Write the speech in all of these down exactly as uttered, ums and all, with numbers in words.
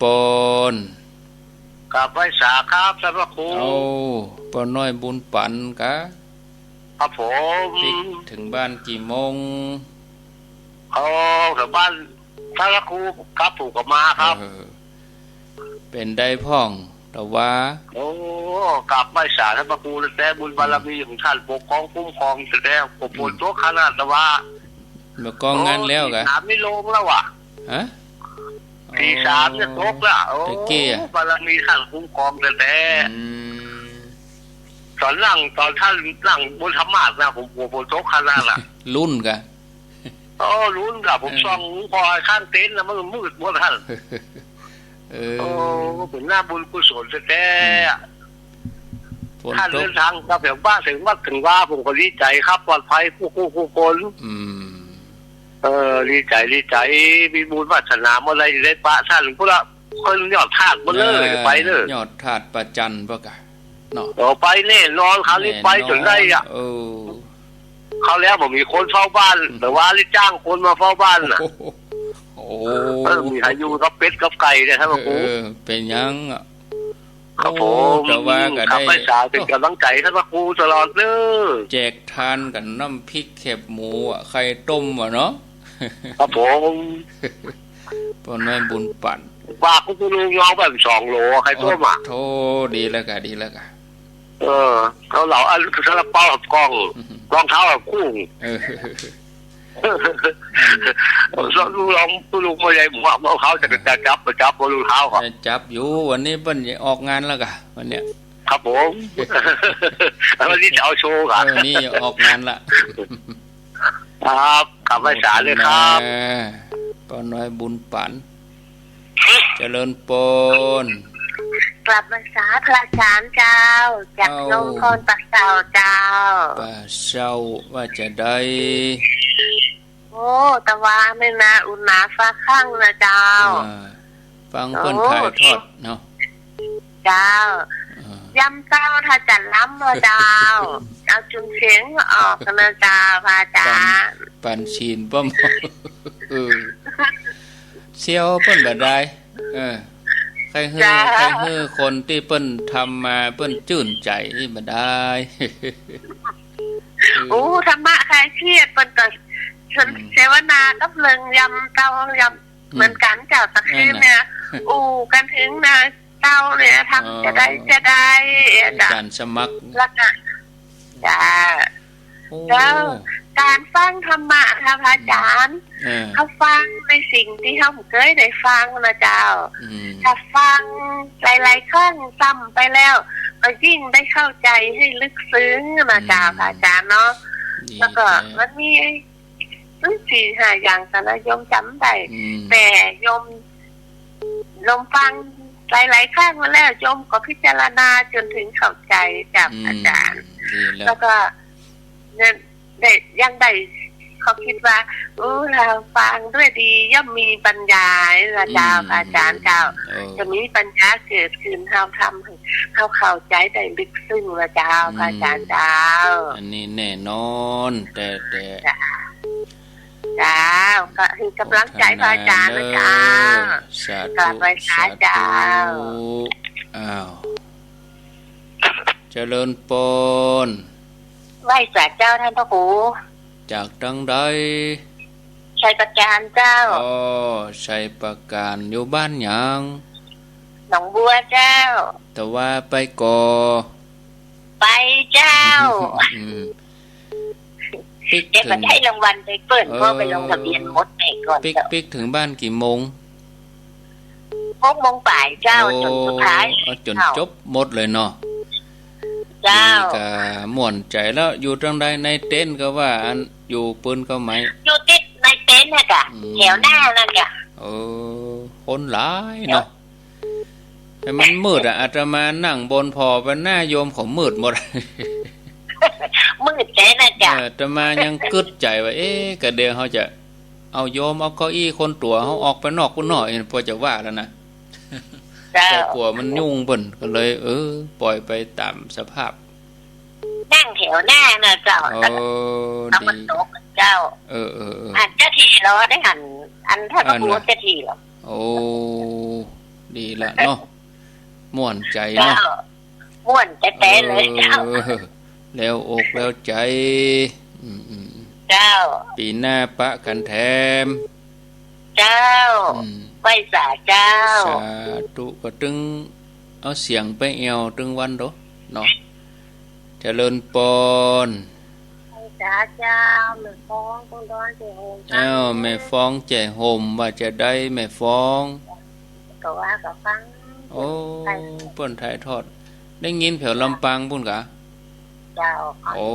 ปอน กราบไหว้สาครับท่านพระครู เอ้า ป้อน้อยบุญปันกะ ครับผม ปิ๊กเถิงบ้านกี่โมง เอ้า เถิงบ้านท่านพระครูครับ ผมก็มาครับ เออ เป๋นใดพ่อง ตะวา โอ้ กราบไหว้สาท่านพระครู แต่บุญบารมีของท่านปกครองคุ้มครอง แต่ผมฝนตกขนาดตะวา เมื่อก่อนงานแล้วกะ โอ้ ตีสามนี่ลงแล้วว่ะ ฮะ ตีสามเนี่ยตกแล้ว โอ้ ตะกี้อะ บารมีท่านคุ้มครองแต๊ๆ อืม ต๋อนนั่ง ต๋อนท่านนั่งบนธรรมาสน์นะ ผมกลัวฝนตกขนาดน่ะ ลุ้นกะ โอ้ ลุ้นกะ ผม เออ ส่องหลวงพ่อข้างเต็นท์นะ มันมืดหมดท่าน เออ โอ้ เป๋นหน้าบุญกุศลแต๊ๆ อืม อะ ฝนตก ท่านเดินทางกลับจากบ้านเถิงวัดเถิงวา ผมก็ดีใจ๋ครับ ปลอดภัยกู้ๆ กู้คน อืม เออ ดีใจ๋ ดีใจ๋ มีบุญวาสนาเมื่อใดได้ปะท่านพุ้นละ คนยอดธาตุหมดเลย เออ ไปเลย ยอดธาตุประจันเปิ้นกะ เนาะ เออ ไปแน่นอน คราวนี้ไปจ๋นได้อะ แน่นอน เออ คราวแล้วบ่มีคนเฝ้าบ้าน อืม แต่ว่าได้จ้างคนมาเฝ้าบ้านน่ะ โอ้โห เออ มีใผอยู่กับเป็ดกับไก่เนี่ย ท่านพระครู เออ เป๋นหยังอะ ครับผม โอ้ ตะวากะ กราบไหว้สา เป๋นก๋ำลังใจ๋ท่านพระครูตลอดเน้อ แจกทานกั๋นน้ำพริกแคบหมูอะ ไข่ต้มอะเนาะ ครับผม ป้อน้อยบุญปัน ฝากคุณลุงน้องแบบสองโหล ไข่ต้มอะ โอ้โธ่ ดีแล้วกะ ดีแล้วกะ เออ เกาเหลาอัน ซาลาเปากับกล่อง อืม รองเท้ากับคู่ เออ ลองดู ลองดู ลุงบ่ใหญ่หมวก เอาเขาจะ จะจับ บ่จับ บ่รู้เท้าเขา จะจับอยู่ วันนี้เปิ้นออกงานแล้วกะ วันเนี้ย ครับผม วันนี้จะเอาโชว์กะ เออ นี่ออกงานละ ครับ กราบไหว้สาเลยครับ ขอบคุณนะ ป้อน้อยบุญปัน เจริญปอน กราบไหว้สาพระอาจ๋ารย์เจ้า จาก เอ้า นมพรปากเซาเจ้า ปากเซาว่าจะใด โอ้ ตะวาไม่นาอุ่นหนาฟ้าคั่งนะเจ้า อ่า ฟังเปิ้น โอ้ ถ่ายทอดเนาะ เจ้า อ่า ยำเต้าถ้าจะล้ำว่าเจ้า เอาจุนเสียงออกนะเจ้า พระอาจ๋ารย์ ปัน ปันศีลป้อม เออ เสี่ยวเปิ้นบ่ได้ เออ ใค่หื้อ เจ้า ใค่หื้อคนตี้เปิ้นทำมาเปิ้นจื้นใจ๋บ่ได้ โอ้ ธรรมะคลายเครียด เปิ้นก็ อืม เสวนากับเรื่องยำเต้ายำ อืม เหมือนกั๋นเจ้า ตะคืนเนี่ย นั่นน่ะ อู้กั๋นเถิงนาเต้าเนี่ย ทำ อ๋อ จะได้ จะได้ เจ้า อาจ๋ารย์สมัคร แล้วก็ จ้า โอ้ แล้วก๋านฟังธรรมะค่ะพระอาจ๋ารย์ อืม เออ เฮาฟังในสิ่งตี้เฮาบ่เกยได้ฟังนะเจ้า อืม ถ้าฟังหลายๆ ครั้งซ้ำไปแล้ว ก็ยิ่งได้เข้าใจ๋หื้อลึกซึ้งนะเจ้า อืม พระอาจ๋ารย์เนาะ ดี แล้วก็ แท้ มันมีสี่ห้าอย่างต๋อนนั้นโยมจ๋ำได้ อืม แต่โยม โยมฟังหลายๆ ครั้งมาแล้ว โยมก็พิจารณาจ๋นเถิงเข้าใจ๋กับ อืม อาจ๋ารย์ ดีแล้ว แล้วก็ เนี่ย ได้ ยังได้ข้อคิดว่า โอ้ ถ้าฟังด้วยดีย่อมมีปัญญานะเจ้า อืม อาจ๋ารย์เจ้า เออ จะมีปัญญาเกิดขึ้น เฮาทำหื้อ เฮาเข้าใจ๋ได้ลึกซึ้งนะเจ้า อืม อาจ๋ารย์เจ้า อันนี้แน่นอน แต่ แต่ เจ้า เจ้า ก็หื้อก๋ำลังใจ๋พระอาจ๋ารย์นะเจ้า สาธุ กราบไหว้สาเจ้า สาธุ อ้าว เจริญปอน ไหว้สาเจ้าต้านพระครู จากตางใด ชัยปราการเจ้า อ๋อ ชัยปราการ อยู่บ้านหยัง หนองบัวเจ้า ตะวาไปก่อ ไปเจ้า อืม ปิ๊ก เดี๋ยวก็ได้รางวัลไปเปิ้น เออ เพราะไปลงทะเบียนหมดไปก่อน ปิ๊ก เจ้า ปิ๊กเถิงบ้านกี่โมง หกโมงป๋ายเจ้า โอ้ จ๋นสุดท้าย เอาจ๋น เจ้า จบหมดเลยเนาะ เจ้า ดีกะม่วนใจ๋แล้ว อยู่ตางใด ในเต็นท์ก็ว่าอั้น อยู่ปืนก็ไหม อยู่ติดในเต็นท์น่ะกะ อืม แถวหน้านั่นกะ เออ คนหลายเนาะ เจ้า แต่มันมืดอะ อาตมานั่งบนผ่อไปหน้าโยมเขามืดหมด มืดแต๊น่ะเจ้า เออ อาตมายังกึ๊ดใจ๋ว่า เอ๊ะ กะเดี๋ยวเฮาจะเอาโยม เอาเก้าอี้คนตั๋วเฮาออกไปนอกปู้นเนาะ เห็นพอจะว่าแล้วนะ เจ้า แต่กั๋วมันยุ่งเปิ้น ก็เลย เออ ปล่อยไปต๋ามสภาพ นั่งแถวหน้าน่ะเจ้า เออ แล้วก็ตะวันตกเจ้า ดี เออ เออ เออ หันเจ้าที่เหรอ ได้หัน อันท่านพระครู อันน่ะ เจ้าที่เหรอ โอ้ ดีละเนาะ ม่วนใจ๋เนาะ เจ้า ม่วนแต๊ๆ เลยเจ้า เออ แล้วอกแล้วใจ๋ อืมๆ เจ้า ปี๋หน้าปะกั๋นแถม เจ้า อืม ไหว้สาเจ้า สาธุ ก็ตึงเอาเสียงไปแอ่วตึงวันโดเนาะ เจริญปอน ไหว้สาเจ้า แม่ฟ้อง คนดอนเจ้าโฮม อ้าว แม่ฟ้องแจ้ห่ม ว่าจาใดแม่ฟ้อง ก็ว่าก็ฟัง โอ้ เปิ้นถ่ายทอด ได้ยินแถวลำปางปู้นกา เจ้า โอ้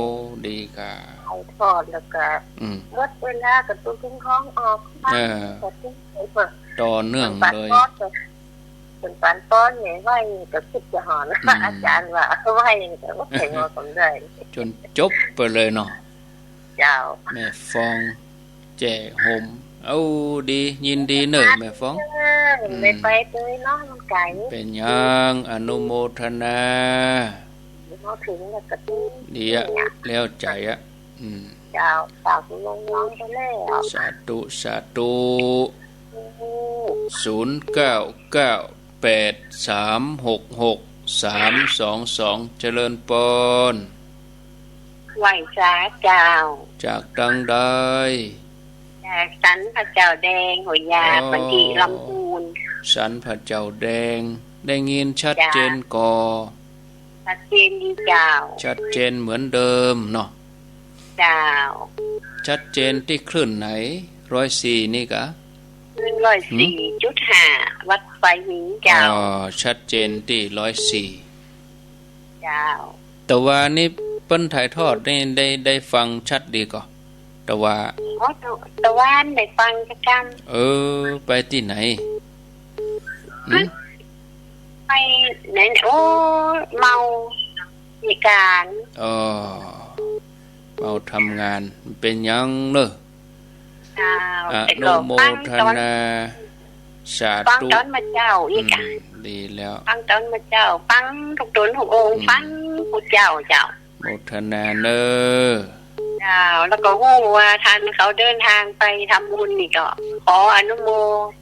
ดีกา ถ่ายทอดแล้วก็ อืม หมดเวลาก็ตุ้งท้องออก เออ ก็ตุ้งไปเปิด ต่อเนื่องเลย เปิดปานป้อนเนี่ย ไหว้ก็กึ๊ดจะหอน อืม อาจ๋ารย์ว่าไหว้ก็ว่าใครว่าผมได้ จ๋นจบไปเลยเนาะ เจ้า แม่ฟ้อง แจ้ห่ม เอ้า ดี ยินดีเน่อแม่ฟ้อง เออ อืม ได้ไปโตยเนาะ มันไก๋ เป๋นหยัง อนุโมทนา มาถึงแล้วก็ดี ดีอะ แล้วใจ๋อะ อืม เจ้า ฝากน้องๆ ไปแล้ว สาธุ สาธุ ศูนย์เก้าเก้าแปดสามหกหกสามสองสอง เจริญปอน ไหว้สาเจ้า จากตางใด จากสันพระเจ้าแดง หัวยา อ๋อ ปันติลำพูน สันพระเจ้าแดง ได้ยินชัดเจนก่อ เจ้า ชัดเจนดีเจ้า ชัดเจนเหมือนเดิมเนาะ เจ้า ชัดเจนตี้คลื่นไหน ร้อยสี่นี่กา คลื่นร้อยสี่จุดห้า วัดควายหินเจ้า อ๋อ ชัดเจนตี้ร้อยสี่ เจ้า ตะวานี้เปิ้นถ่ายทอดได้ ได้ ได้ฟังชัดดีก่อ ตะวา อ๋อ ตะ ตะวานได้ฟังจะกำ เออ ไปตี้ไหน หืม ไปไหนเนี่ย โอ้ เมา มีการ อ๋อ เมาทำงาน เป๋นหยังเน่อ เจ้า อนุโมทนา แต่ก็ฟังตอน สาธุ ฟังตอนมาเจ้าอีกอะ อืม ดีแล้ว ฟังตอนมาเจ้า ฟังทุกต๋นทุกองค์ อืม ฟังผู้เจ้า เจ้า โมทนาเน่อ เจ้า แล้วก็ฮู้ว่าท่านเขาเดินทางไปทำบุญนี่ก็ ขออนุโม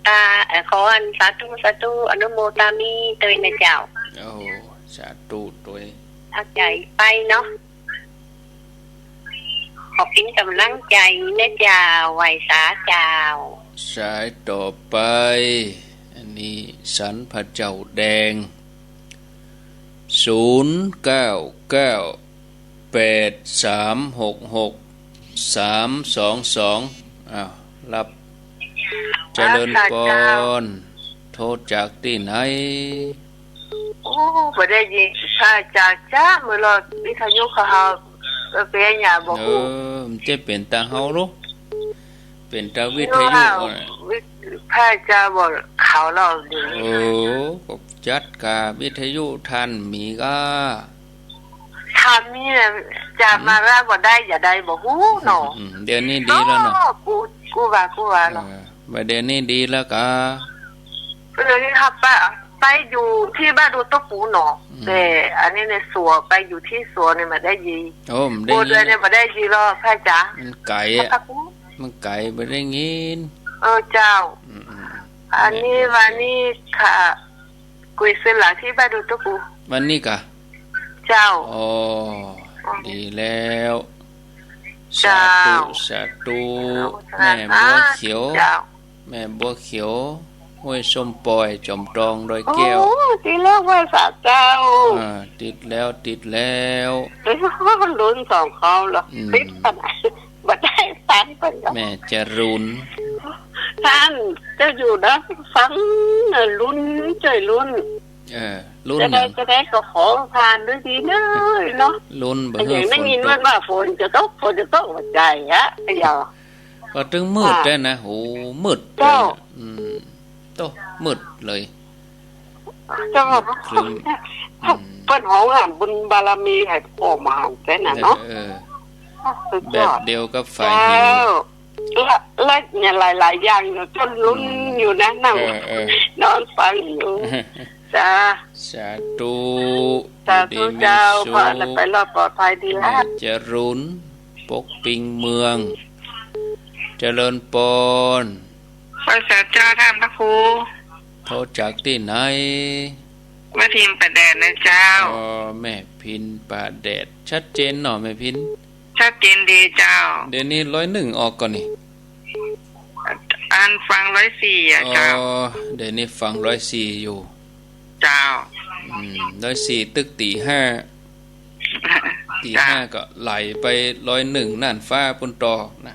ตา เอ่อ ขออันสาธุ สาธุ อนุโมตามิโตยนะเจ้า โอ้ สาธุโตย เอาใจ๋ไปเนาะ ขอเป๋นก๋ำลังใจ๋นะเจ้า ไหว้สาเจ้า สายต่อไป อันนี้สันพระเจ้าแดง ศูนย์เก้าเก้าแปดสามหกหกสามสองสอง อ้าว รับ เจริญปอน โทรจากตี้ไหน โอ้ บ่ได้ยินพระอาจารย์จ้า เมื่อรอวิทยุเขาเฮา เออ เป๋นหยังบ่ฮู้ เออ มันจะเป๋นตาเฮาลูก เป๋นตาวิทยุ เออ วิ พระอาจารย์บอกเขาเล่าดี เออ ก็จัดกาวิทยุท่านมีก้า ท่านมีน่ะ จะมาว่าบ่ได้ อย่าได้บ่ฮู้เนาะ อืม เดี๋ยวนี้ดีแล้วเนาะ อ๋อ กู กูว่า กูว่าเนาะ เออ บ่าเดี๋ยวนี้ดีแล้วกา เดี๋ยวนี้ครับ ไป ไปอยู่ตี้บ้านดูโต๊ะปูเนาะ อืม แต่อันนี้ในสัว ไปอยู่ตี้สัวเนี่ยบ่ได้ยิน โอ้ บ่ได้ยิน โบสถ์เลยเนี่ยบ่ได้ยินหรอก พระอาจารย์ มันไก๋อะ พระครู มันไก๋ บ่ได้ยิน เออ เจ้า อืมๆๆ อันนี้ แม่น วันนี้ค่ะ กุยซื้อหลานตี้บ้านดูโต๊ะปู วันนี้กา เจ้า อ๋อ อ๋อ ดีแล้ว เจ้า สาธุ สาธุ อนุโมทนา แม่บัวเขียว เจ้า แม่บัวเขียว ห้วยส้มปอย จอมตอง ดอยแก้ว โอ้ ติดแล้วไหว้สาเจ้า อ่า ติดแล้ว ติดแล้ว รุ่นสองเขาเหรอ อืม ติดขนาด บ่ได้ตังค์เปิ้นก็ แม่จรูน ท่านจะอยู่นะ ฟังนะ รุ่นจ้อยรุ่น เออ รุ่น จะได้ หยัง จะได้ก็ขอผ่านด้วยดีเน่อเนาะ รุ่นบ่ อัน หื้อ อย่างได้ยิน ฝนตก ว่า ว่าฝนจะตก ฝนจะตก ว่าใจ๋อะ เจ้า ก็ตึงมืด อ่า แต๊นะ โห มืด เจ้า แต๊นะ อืม โต้ มืดเลย เจ้า ครึ้ม อืม เปิ้นฮ้องหาบุญบารมีให้พ่อมหาแต๊นะเนาะ เออ เออ สุดยอด แบบเดียวกับฝ่ายหิน เจ้า และ และเนี่ยหลายๆ อย่างอยู่ จนลุ้น อืม อยู่นะ นั่ง เออ เออ นอนฟังอยู่ จ้า สาธุ สาธุ อยู่ดีมีสุข เจ้า ขอให้ไปรอดปลอดภัยดีละ แม่จรูน ปกปิงเมือง เจริญปอน ไหว้สาเจ้าท่านพระครู โทรจากตี้ไหน แม่พิมพ์ป่าแดดนะเจ้า อ๋อ แม่พิมพ์ป่าแดด ชัดเจนเนาะแม่พิมพ์ ชัดเจนดีเจ้า เดี๋ยวนี้ร้อยหนึ่งออกก่อนี่ อันฟังร้อยสี่อะเจ้า อ๋อ เดี๋ยวนี้ฟังร้อยสี่อยู่ เจ้า อืม ร้อยสี่ตึกตี๋ห้า ตี๋ห้า เจ้า ก็ไหลไปร้อยหนึ่งน่านฟ้าปู๊นต่อนะ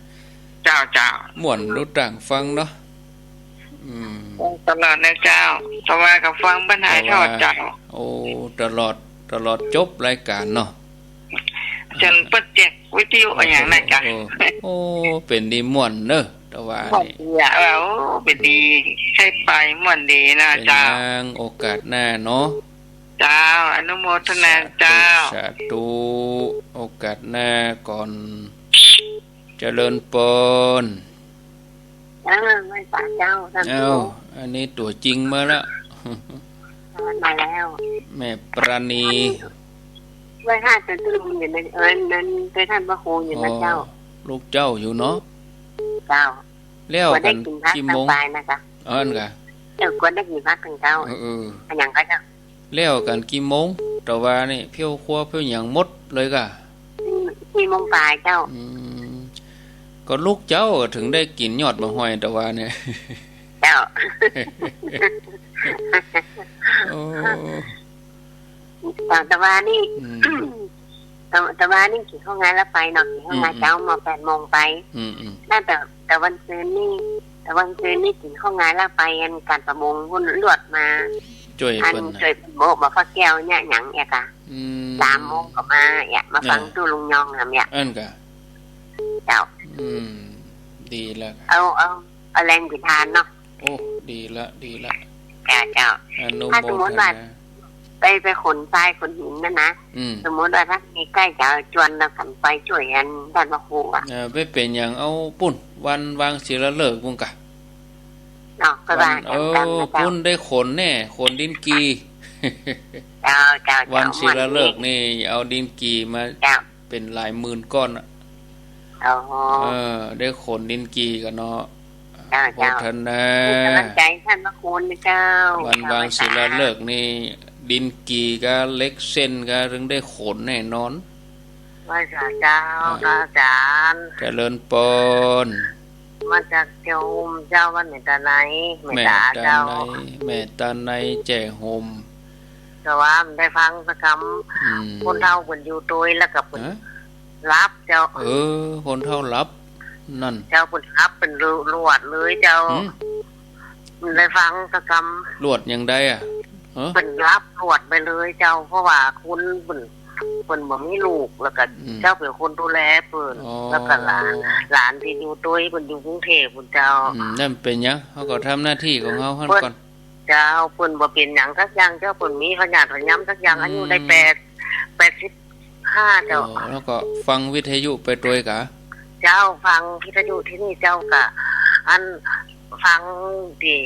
เจ้า เจ้า ม่วนลูกต่างฟังเนาะ อืม ตลอดนะเจ้า เพราะว่าก็ฟังบ่หายทอดเจ้า โอ้ ตลอด ตลอดจบรายก๋านเนาะ จ๋นเปิ้นแจกวิทยุอะหยังนะเจ้า โอ้ โอ้ เป๋นดีม่วนเนาะ แต่ว่าม่วนนี่ ดีอะ โอ้ เป๋นดี ใช้ไปม่วนดีนะเจ้า เป๋นหยังโอกาสหน้าเนาะ เจ้า อนุโมทนาเจ้า สาธุ สาธุ โอกาสหน้าก่อน เจริญปอน เออ ไหว้สาเจ้า ท่าน เอ้า ผู้ อันนี้ตั๋วจริงมาละ มาแล้ว แม่ปราณี ไหว้ห้าเจ้า ตึงอยู่ใน เออ นั้น ไปท่านพระครูอยู่นะเจ้า อ๋อ ลูกเจ้าอยู่เนาะ เจ้า แล้วกั๋นกี่โมง กว่าได้กิ๋นผักตังปายนะเจ้า เออ อั้นก่ะ เออ กว่าได้กิ๋นผักตังเจ้า เออ เออ อะหยังก่อเจ้า แล้วกั๋นกี่โมง แต่ว่านี่ เผี้ยวครัวเปิ้นยังหมดเลยก่ะ สี่ สี่โมงปายเจ้า อืม ก็ลูกเจ้าเถิงได้กิ๋นยอดบ่าฮ้อย แต่ว่าเนี่ย เจ้า โอ้ แต่ แต่ว่านี่ อืม แต่ แต่ว่านี่กิ๋นข้าวงายแล้วไปเนาะ กิ๋นข้าวงาย อืม เจ้ามาแปดโมงไป อืม อืม นั่นแต่ แต่วันซืนนี่ แต่วันซืนนี่กิ๋นข้าวงายแล้วไป อันก๋านประมงปู๊นลวดมา จ้วย อัน เปิ้นน่ะ จ้วยโบกบ่าพระแก้วเนี่ยหยังเอียก่ะ อืม สามโมงก็มาเอีย มาฟัง น่ะ ตู้ลุงยองหำเอีย อั้นก่ะ เจ้า อืม ดีแล้ว เอา เอา เอาแฮงไปตานเนาะ โอ้ ดีละ ดีละ เจ้า เจ้า อนุโมทนา ถ้าสมมุติว่าไป ไปขนทรายขนหินนั่นนะ อืม สมมุติว่าถ้ามีใก้จะเอาจวนแล้วกั๋นไปจ้วยอันต้านพระครูอะ เออ ไปเป๋นหยัง เอาปู๊น วันวางศิลาฤกษ์ปู๊นก่ะ เนาะ ก็ว่า วัน เออ ตามนั้นเจ้า ปู๊นได้ขนแน่ ขนดินกี่ เจ้า เจ้า เจ้า วันศิลาฤกษ์นี่ เอาดินกี่มา เจ้า เป๋นหลายหมื่นก้อนอะ อ๋อ เออ ได้ขนดินกี่ก่ะเนาะ เจ้า เจ้า โมทนา มีก๋ำลังใจ๋ต้านพระครูนะเจ้า วันวางศิลาฤกษ์นี่ ดินกี่กับเหล็กเส้นก็เถิงได้ขนแน่นอน ไหว้สาเจ้า อ่า พระอาจ๋ารย์ เจริญปอน มาจากแจ้ห่มเจ้า วัดแม่ตาไน แม่ตาเจ้า แม่ตาไน แม่ตาไนแจ้ห่ม แต่ว่าบ่ได้ฟังสักกำ อืม คนเฒ่าเปิ้นอยู่ตวยแล้วก็เปิ้น ฮะ หลับเจ้า เออ คนเฒ่าหลับ นั่น เจ้า เปิ้นหลับเปิ้นลวดเลยเจ้า หืม บ่ได้ฟังสักกำ ลวดอย่างใดอะ ฮะ เปิ้นหลับลวดไปเลยเจ้า เพราะว่าคนเปิ้น เปิ้นบ่มีลูก แล้วก็ อืม เจ้าเป๋นคนดูแลเปิ้น อ๋อ แล้วก็หลาน หลานตี้อยู่ตวยเปิ้นอยู่กรุงเทพฯปู๊นเจ้า อืม นั่นเป๋นหยัง เฮาก็ทำหน้าตี้ของเฮาหั้นก่อน เจ้า เปิ้นบ่เป๋นหยังสักอย่างเจ้า เปิ้นมีพยาธิพยายามสักอย่าง อืม อายุได้แปด แปดสิบห้าเจ้า อ๋อ แล้วก็ฟังวิทยุไปตวยก่ะ เจ้า ฟังวิทยุตี้นี่เจ้าก่ะ อันฟังตี้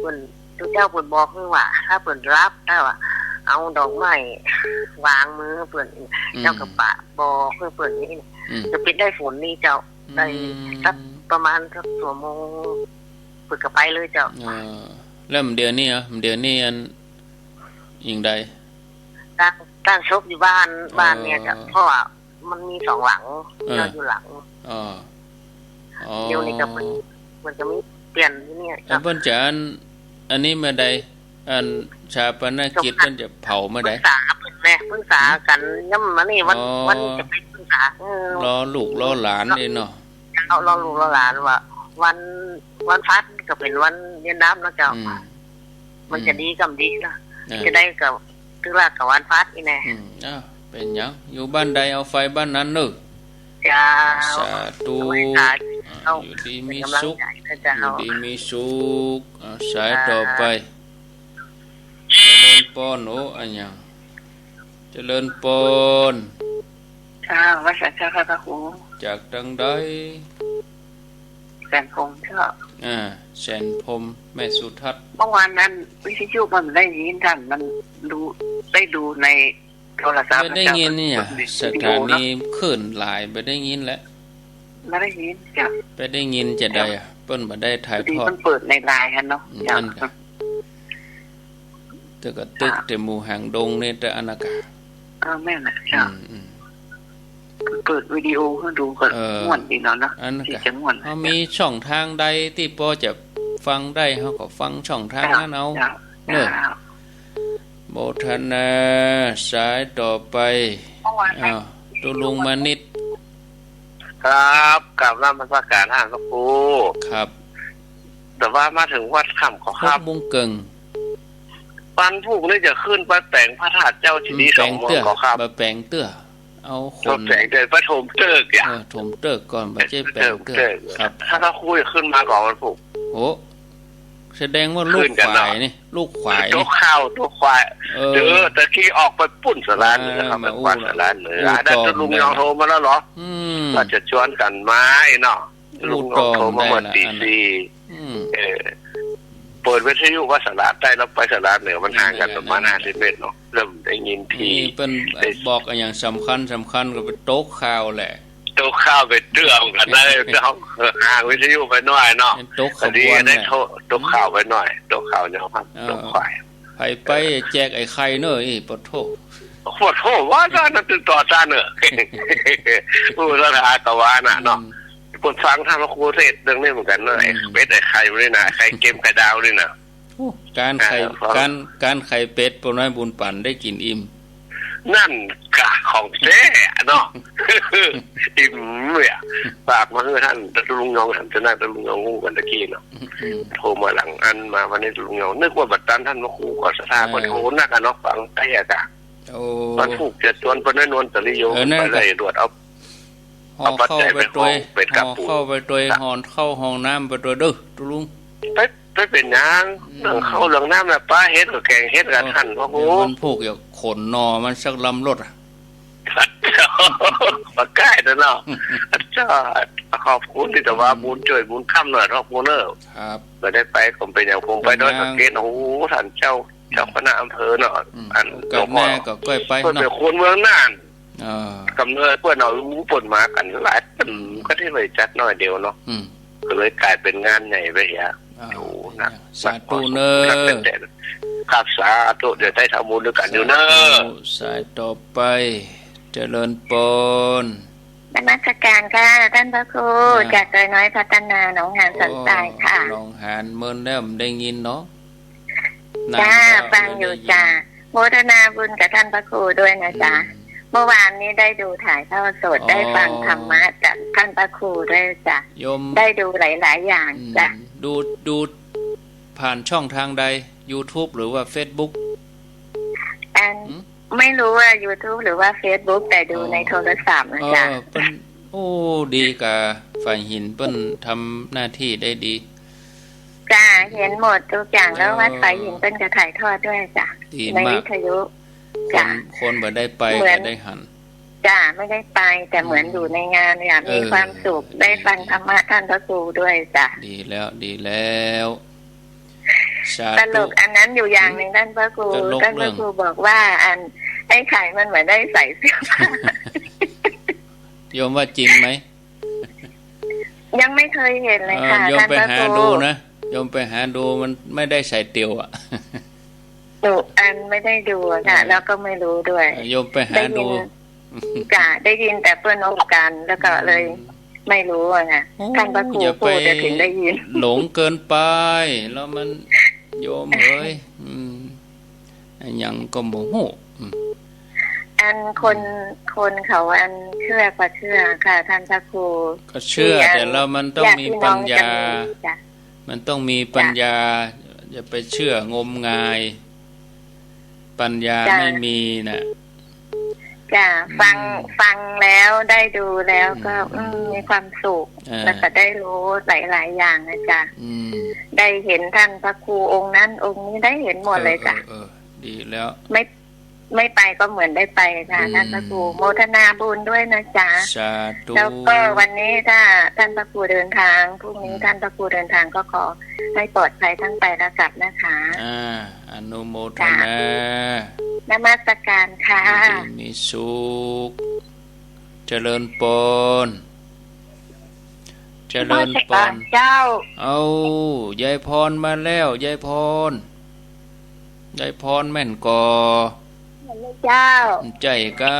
เปิ้น ตุ๊เจ้าเปิ้นบอกหื้อว่า ถ้าเปิ้นหลับ ถ้าว่าเอาดอกไม้วางมือเปิ้น อืม เจ้าก็ปะบอกหื้อเปิ้นนี่ อืม จะเป๋นได้ฝนนี่เจ้า อืม ได้สักประมาณสักชั่วโมง เปิ้นก็ไปเลยเจ้า เออ แล้วเดี๋ยวนี้อะ เดี๋ยวนี้อัน อย่างใด ตั้ง ตั้งศพอยู่บ้าน เออ บ้านเนี่ยเจ้า เพราะว่ามันมีสองหลัง เออ เจ้าอยู่หลัง อ๋อ อ๋อ เดี๋ยวนี้ก็เปิ้น เปิ้นจะมีเปลี่ยนอยู่เนี่ย อัน เจ้า เปิ้นจะอัน อันนี้เมื่อใด อันฌาปนกิจเปิ้นจะเผาเมื่อใด ปรึกษาเปิ้นแหละ ปรึกษากั๋น หืม ย้ำมานี่วัน อ๋อ วันจะไปปรึกษา เออ รอลูกรอหลานนี่เนาะ เจ้า รอลูกรอหลานว่า วัน วันพฤหัสก็เป๋นวันเวียนน้ำเนาะเจ้า อืม มันจะดีกำดีนะ เออ จะได้กับ ถือว่ากับวันพฤหัสนี่แหละ อืม อ้าว เป๋นหยัง อยู่บ้านใดเอาไฟบ้านนั้นเนาะ เจ้า สาธุ สาธุ อ่า อยู่ดีมีสุข เป๋นก๋ำลังใจ๋นะเจ้า อยู่ดีมีสุข อ่า สายต่อไป เจริญปอน โอ้ อะหยัง เจริญปอน เจ้า ไหว้สาเจ้าค่ะพระครู จากตางใด แสนพรหมเจ้า อ่า แสนพรหม แม่สุทัศน์ เมื่อวานนั้นวิทยุมันได้ยินท่าน มันดู ได้ดูในโทรศัพท์ บ่ได้ยินเนี่ย เจ้า สถานีคลื่นหลาย บ่ได้ยินแหละ บ่ได้ยินเจ้า บ่ได้ยินจะใดอะ เปิ้นบ่ได้ถ่ายทอด พอดีเปิ้นเปิดในไลน์หั้นเนาะ อืม เจ้า อั้นกะ แต่ก็ตึก ครับ แต่หมู่หางดงนี่แต่อันนั้นกะ เออ แม่นแหละ อืม เจ้า อืม เปิดวิดีโอหื้อดูก็ เออ ม่วนดีเนาะ เนาะ อันนั้นกะ ตี้จะม่วน เฮามีช่องทางใดตี้ปอจะฟังได้ เฮาก็ฟังช่องทางนั้นเอา เจ้า เจ้า เนอะ เจ้า โมทนา สายต่อไป อ้าว ตุ๊ลุงมานิด ครับ กราบนมัสการท่านพระครู ครับ แต่ว่ามาเถิงวัดค่ำก่อครับ หกโมงเกิ่ง วันพุธนี่จะขึ้นไปแป๋งพระธาตุเจ้าเจดีย์ อืม สองเมืองก่อครับ บ่แป๋งเตื้อ เอาคน บ่แป๋งเตื้อ ไปถมเติ๊กอะ เออ ถมเติ๊กก่อน บ่ใจ้แป๋งเตื้อ เติ๊ก ครับ ถ้าพระครูจะขึ้นมาก่อนวันพุธ โอ้ แสดงว่าลูกขวายนี่ ลูกขวายนี่ ตกข้าว ตกขวาย เออ เดี๋ยวตะกี้ออกไปปุ้นสาราเหนือ เออ ครับ มาอู้ ไปกวาดสาราเหนือ อู้ อันนั้น ต่อ ตุ๊ลุงยองโทรมาแล้วเหรอ อืม ว่าจะจวนกั๋นมาเนาะ อู้ ตุ๊ลุงยองโทรมาเมื่อ ต่อ ตีสี่ อืม เออ เปิดวิทยุว่าสาราใต้แล้วไปสาราเหนือ มันห่างกั๋นประมาณ นั่นแหละ ห้าสิบเมตรเนาะ เริ่มได้ยินที นี่เปิ้น ได้ บอกอะหยังสำคัญ สำคัญก็ไปตกข่าวแหละ ตกข่าวไปเตื้อกั๋นได้ เฮาห่างวิทยุไปหน้อยเนาะ ตกขบวน พอดีได้ แหละ โทร ตกข่าวไปหน้อย ตกข่าวเนี่ยครับ เออ ตกข่าว ไปไปแจกไอ้ไข่เนอะ อี้ ปะโถ ปะโถ ว่าต้านนั้นตึงต่อต้านเนอะ อู้ สถาก็ว่าน่ะเนาะ อืม เปิ้นฟังท่านพระครูเทศน์เรื่องนี้เหมือนกั๋นเนอะ อืม ไอ้เป็ดไอ้ไข่มันนี่นะ ไข่เค็มไข่ดาวนี่นะ โอ้ ก๋านไข่ อ่า ก๋าน ก๋านไข่เป็ด ปอน้อยบุญปั๋นได้กิ๋นอิ่ม นั่นกะของแท้เนาะ อิ่มเลยอะ ฝากมาหื้อท่านตุ๊ลุงยอง หันจะนั่งตุ๊ลุงยองอู้กั๋นตะกี้เนาะ อืม โทรมาหลังอันมาวันนี้ตุ๊ลุงยอง นึกว่าบ่ตันท่านพระครูก่อศรัทธา เออ เปิ้นโทรนักอะเนาะ ฟังใต้อะกะ โอ้ วันพุธจะจวนเปิ้นน้อยนวลตะลิโย เออ นั่น ไป กะ ไล่ตรวจเอา ห่อข้าวไปตวย เอาปัจจัยไปห้องเป็ดกับปู ห่อข้าวไปตวย ครับ ห่อข้าวห่อน้ำไปตวยเด้อตุ๊ลุง ไป ไปเป๋นหยัง อืม เรื่องข้าวเรื่องน้ำน่ะ ปลาเห็ดกับแก๋งเห็ดกับ เออ ท่านพระครู เดี๋ยววันพุธจะขนหน่อมันสักลำรถอะ บ่ใก้แล้วเนาะ เจ้า ขอบคุณตี้ว่า อืม บุญจ้วยบุญค่ำหน่อยพระครูเนอะ ครับ บ่ได้ไป ผมไปอย่างผมไปดอยสะเก็ด โอ้โห ท่านเจ้า เจ้าคณะอำเภอเนาะ อืม อัน โอกาสหน้าก็ก้อยไปเนาะ เปิ้นเป๋นคนเมืองน่าน อ่า ก๋ำเนิดเปิ้นเอาหมู่เปิ้นมากั๋นหลาย อืม ก็ได้ไปจัดน้อยเดียวเนาะ อืม ก็เลยก๋ายเป๋นงานใหญ่ไปเหีย อ่า โอ้ หนัก สาธุเนอะ หนักตั้งแต่ ครับ สาธุ เดี๋ยวได้ทำบุญด้วยกั๋นอยู่เนอะ สาธุ สายต่อไป เจริญปอน นมัสการค่ะ ท่านพระครู จ้ะ จากดอยน้อยพัฒนา หนองหานสันทรายค่ะ โอ้ หนองหาน เมินแล้วบ่ได้ยินเนาะ จ้า นานแล้ว ฟังอยู่ บ่ได้ยิน จ้า โมทนาบุญกับท่านพระครูด้วยนะจ๊ะ อืม เมื่อวานนี้ได้ดูถ่ายทอดสด อ๋อ ได้ฟังธรรมะจากท่านพระครูด้วยจ้ะ โยม ได้ดูหลายๆ อย่าง อืม จ้ะ ดู ดูผ่านช่องทางใด ยูทูบ หรือว่าเฟซบุ๊ก อัน หืม ไม่รู้ว่ายูทูบ หรือว่าเฟซบุ๊ก แต่ดูในโทรศัพท์นะจ๊ะ เออ เปิ้น โอ้ ดีกะฝ่ายหินเปิ้นทำหน้าตี้ได้ดี จ้ะ เห็นหมดทุกอย่าง แล้ว เออ วัดฝ่ายหินเปิ้นก็ถ่ายทอดด้วยจ้ะ ดีมาก ในวิทยุ คน จ้ะ คนบ่ได้ไป เหมือน ก็ได้หัน จ้ะ ไม่ได้ไป แต่เหมือน อืม อยู่ในงานเนี่ย เออ มีความสุข ดี ได้ฟัง ดี ธรรมะท่านพระครูด้วยจ้ะ ดีแล้ว ดีแล้ว สาธุ ตลกอันนั้นอยู่อย่างหนึ่ง อืม ท่านพระครู ตลก ท่านพระครู เรื่อง บอกว่า อัน ไอ้ไข่มันเหมือนได้ใส่เสื้อผ้า โยมว่าจริงไหม ยังไม่เคยเห็นเลยค่ะ เออ โยมไปหาดูนะ ท่านพระครู โยมไปหาดู มันไม่ได้ใส่เตียวอะ หนูอันไม่ได้ดูอะค่ะ เออ แล้วก็ไม่รู้ด้วย เออ โยมไปหาดู ได้ยิน จ้ะ ได้ยินแต่เปิ้นอู้กั๋น แล้วก็เลย อืม ไม่รู้อะค่ะ โอ้ ท่านพระครู อย่าไป พูด เดี๋ยวถึงได้ยิน หลงเกินไป แล้วมัน โยมเอ๋ย อืม อะหยังก็บ่ฮู้ อืม อันคน อืม คนเขาอันเชื่อก็เชื่อค่ะ ท่านพระครู ก็เชื่อ ที่อัน แต่แล้วมันต้องมีปัญญา ญาติพี่น้องจะมี จ้ะ มันต้องมีปัญญา จ้ะ อย่าไปเชื่องมงาย ปัญญา จ้ะ ไม่มีน่ะ จ้ะ อืม ฟัง ฟังแล้วได้ดูแล้วก็ อืม อืม มีความสุข อ่า แล้วก็ได้รู้หลายๆ อย่างนะจ๊ะ อืม ได้เห็นท่านพระครูองค์นั้นองค์นี้ ได้เห็นหมดเลยจ้ะ เออ เออ เออ ดีแล้ว ไม่ ไม่ไปก็เหมือนได้ไปค่ะ อืม ท่านพระครู โมทนาบุญด้วยนะจ๊ะ สาธุ แล้วก็วันนี้ถ้าท่านพระครูเดินทาง พรุ่งนี้ อืม ท่านพระครูเดินทางก็ขอให้ปลอดภัยทั้งไปและกลับนะคะ อ่า อนุโมทนา จ้ะ นมัสการค่ะ อยู่ดีมีสุข เจริญปอน เจริญปอน นมัสการเจ้า เอ้า ยายพรมาแล้ว ยายพร ยายพรแม่นก่อ แม่นแล้วเจ้า ใจ้ก้า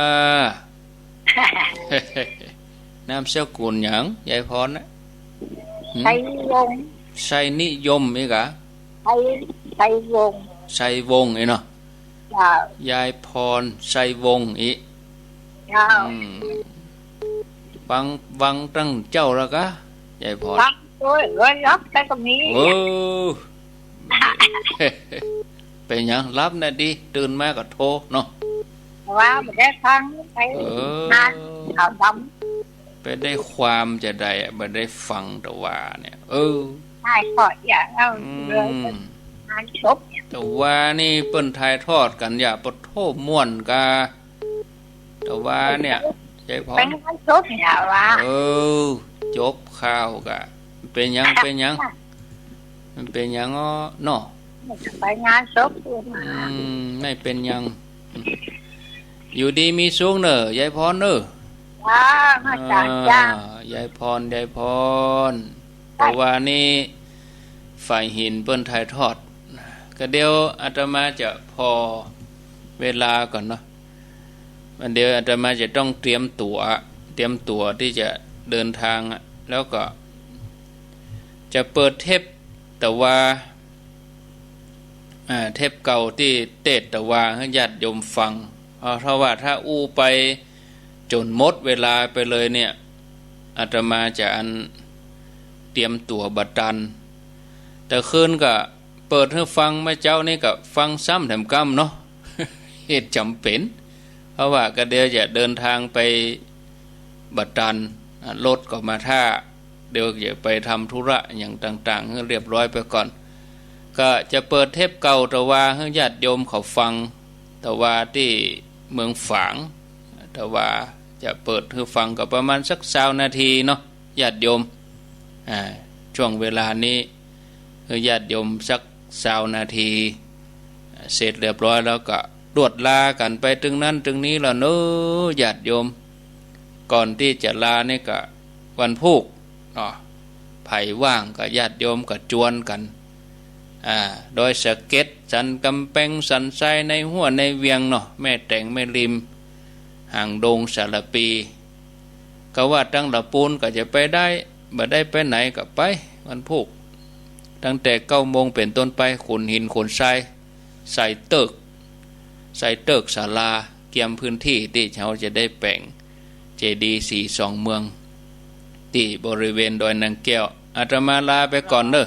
นามสกุลหยัง ยายพรน่ะ หืม ไชยวงศ์ ไชนิยมอีกอะ ไช ไชยวงศ์ ไชยวงศ์อีกเนาะ เจ้า ยายพร ไชยวงศ์อีก เจ้า อืม ฟัง ฟังตั้งเจ๊าแล้วกะ ยายพร ฟังโดย โดยลับแต่ก็มี เออ เป๋นหยัง ลับน่ะดี ตื่นมาก็โทรเนาะ ว่าบ่ได้ฟังไป เออ งานขาวดำ ไปได้ความจะใดอะ บ่ได้ฟังตะวาเนี่ย เออ ใช่ ขออย่างเอา อืม เลย งานศพเนี่ย ตะวานี่เปิ้นถ่ายทอดกั๋นอย่า ปะโธ่ ม่วนกา ตะวาเนี่ย ยายพร ไปงานศพเนี่ยว่า เออ จบข่าวกะ เป๋นหยัง เป๋นหยัง มันเป๋นหยังอ้อเนาะ ไปงานศพ อืม ไม่เป๋นหยัง อยู่ดีมีสุขเน่อ ยายพรเน่อ จ้า มาจาก อ่า จ้า ยายพร ยายพร ตะวานี่ ฝ่ายหินเปิ้นถ่ายทอด ก็เดี๋ยวอาตมาจะผ่อเวลาก่อนเนาะ อันเดี๋ยวอาตมาจะต้องเตรียมตั๋ว เตรียมตั๋วตี้จะเดินทางอะ แล้วก็จะเปิดเทปตะวา อ่า เทปเก่าตี้เตสน์ตะวาหื้อญาติโยมฟัง เพราะ เพราะว่าถ้าอู้ไปจ๋นหมดเวลาไปเลยเนี่ย อาตมาจะอันเตรียมตั๋วบ่ตัน แต่คืนก็เปิดหื้อฟัง เมื่อเจ๊านี้ก็ฟังซ้ำแถมกำเนาะ เหตุจ๋ำเป๋น เพราะว่าก็เดี๋ยวจะเดินทางไปบ่ตัน อ่ะ รถก็มาถ้า เดี๋ยวจะไปทำธุระอย่างต่างๆ หื้อเรียบร้อยไปก่อน ก็จะเปิดเทปเก่าตะวาหื้อญาติโยมเขาฟัง ตะวาตี้เมืองฝาง ตะวาจะเปิดหื้อฟังก็ประมาณสักซาวนาทีเนาะ ญาติโยม อ่า ช่วงเวลานี้ หื้อญาติโยมสักซาวนาที เสร็จเรียบร้อยแล้วก็ลวดลากั๋นไปตึงนั้นตึงนี้แล้วเนาะ ญาติโยม ก่อนตี้จะลานี่ก็วันพูกเนาะ ใผว่างก็ญาติโยมก็จวนกั๋น อ่า ดอยสะเก็ด สันก๋ำแปง สันทราย ในฮั้วในเวียงเนาะ แม่แตง แม่ริม หางดง สารภี ก็ว่าตังละปูนก็จะไปได้ บ่ได้ไปไหนก็ไป วันพูก ตั้งแต่เก้าโมงเป๋นต้นไป ขนหินขนทราย ใส่เติ๊ก ใส่เติ๊กศาลา เกียมพื้นตี้ตี้เฮาจะได้แป๋งเจดีย์สีสองเมือง ตี้บริเวณดอยนางแก้ว อาตมาลาไปก่อนเนาะ